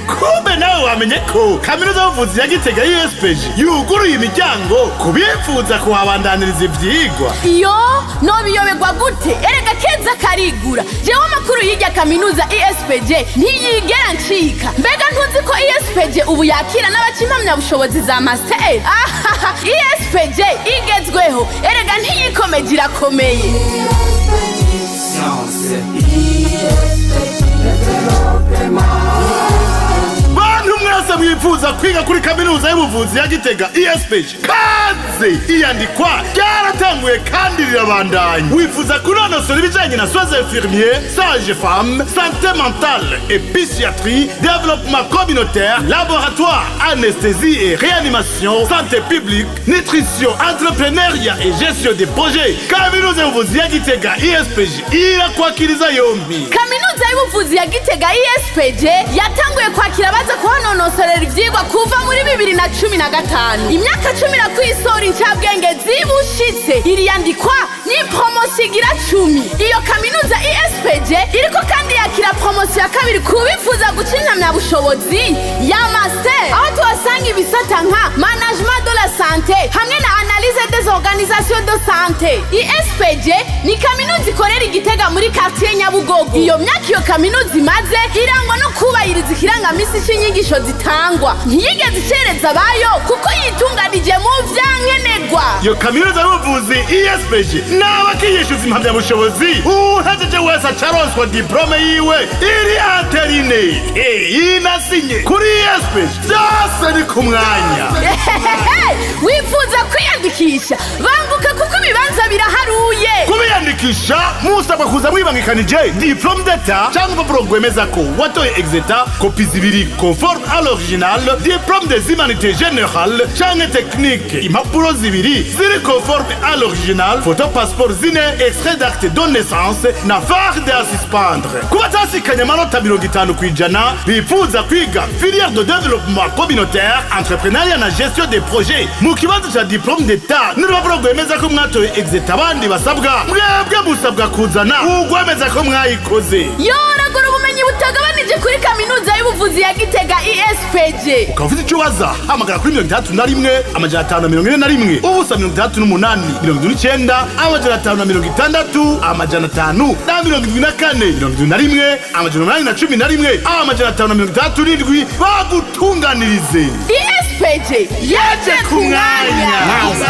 Kumbe nawe wamenye ko kaminuza y'ubuvuzi ya Gitega USPG yuguruye imiryango ku bifuza kuhabandaniriza ivyigwa? Iyo nobiyoberwa gute? Erega keza karigura. Jewe amakuru y'irya kaminuza ISPG ntiyigera ncika. Mbega ntuzi ko ISPG ubu yakira n'abaca impamyabushobozi za master? Ahaha, ISPG igezweho, erega ntiyikomeje, irakomeye. Science. Bantu mwese mwifuza kwiga kuri kaminuza y'ubuvuzi ya Gitega ISPG, kaze! Iyandikwa ryaratanguye kandi rirabandanya. Wifuza kunonosora ibijanye na soins infirmiers, sage femme, santé mentale et psychiatrie, développement communautaire, laboratoire, anesthésie et réanimation, santé publique, nutrition, entrepreneuriat et gestion des projets, kaminuza y'ubuvuzi ya Gitega ISPG irakwakiriza yombi. Kaminuza y'ubuvuzi ya Gitega ISPG yatanguye kwakira abaza kuhanonosorera ivyigwa kuva muri 2015. Imyaka 10 nakwisora incabwenge zibushitse. Iriyandikwa ni promotion igira 10. Iyo kaminuza ISPG iriko kandi yakira promotion ya kabiri ku bifuza guca impamyabushobozi ya master, aho tuhasanga ibisata nka management de la santé hamwe na analyse des organisations de santé. ISPG ni kaminuza ikorera Igitega muri quartier Nyabugogo. Iyo myaka iyo kaminuza imaze irangwa no kubahiriza ikirangamisi c'inyigisho zitangwa. Ntiyigeze icereza abayo kuko yitunganije mu vyankenerwa. Iyo kaminuza y'ubuvuzi ISPG n'abakiyishyuza impamyabushobozi, uhejeje wese acaronswa diplôme yiwe iri entérinée, inasinye. Kuri ISPG byose ni ku mwanya. Wifuza kwiyandikisha? Banguka kuko ibibanza biraharuye. Kubiyandikisha musabwa kuza mwibangikanije diplôme d'État cyangwa urupapuro rwemeza ko watoye exétat, kopi zibiri conforme à l'original, diplôme des humanités générales canke technique, impapuro zibiri ziri conforme à l'original, photo passeport zine, extrait d'acte de naissance na farde à suspendre. Kuba batashikanye amanota 50% bifuza kwiga filière de développement communautaire, entrepreneuriat na gestion des projets, mu kibazo ca diplôme d'État n'urupapuro rwemeza ko mwatoye exétat, abandi basabwa, mwebwe musabwa kuzana urwemeza ko mwayikoze. Yoragura ubumenyi butagabanije kuri kaminuza y'ubuvuzi ya Gitega ISPG. Ukaba ufite icyo ubaza, hamagara kuri 61 541 0 68 79 560 574 71 811 567 bagutunganirize. ISPG yaje ku mwanya. Nice.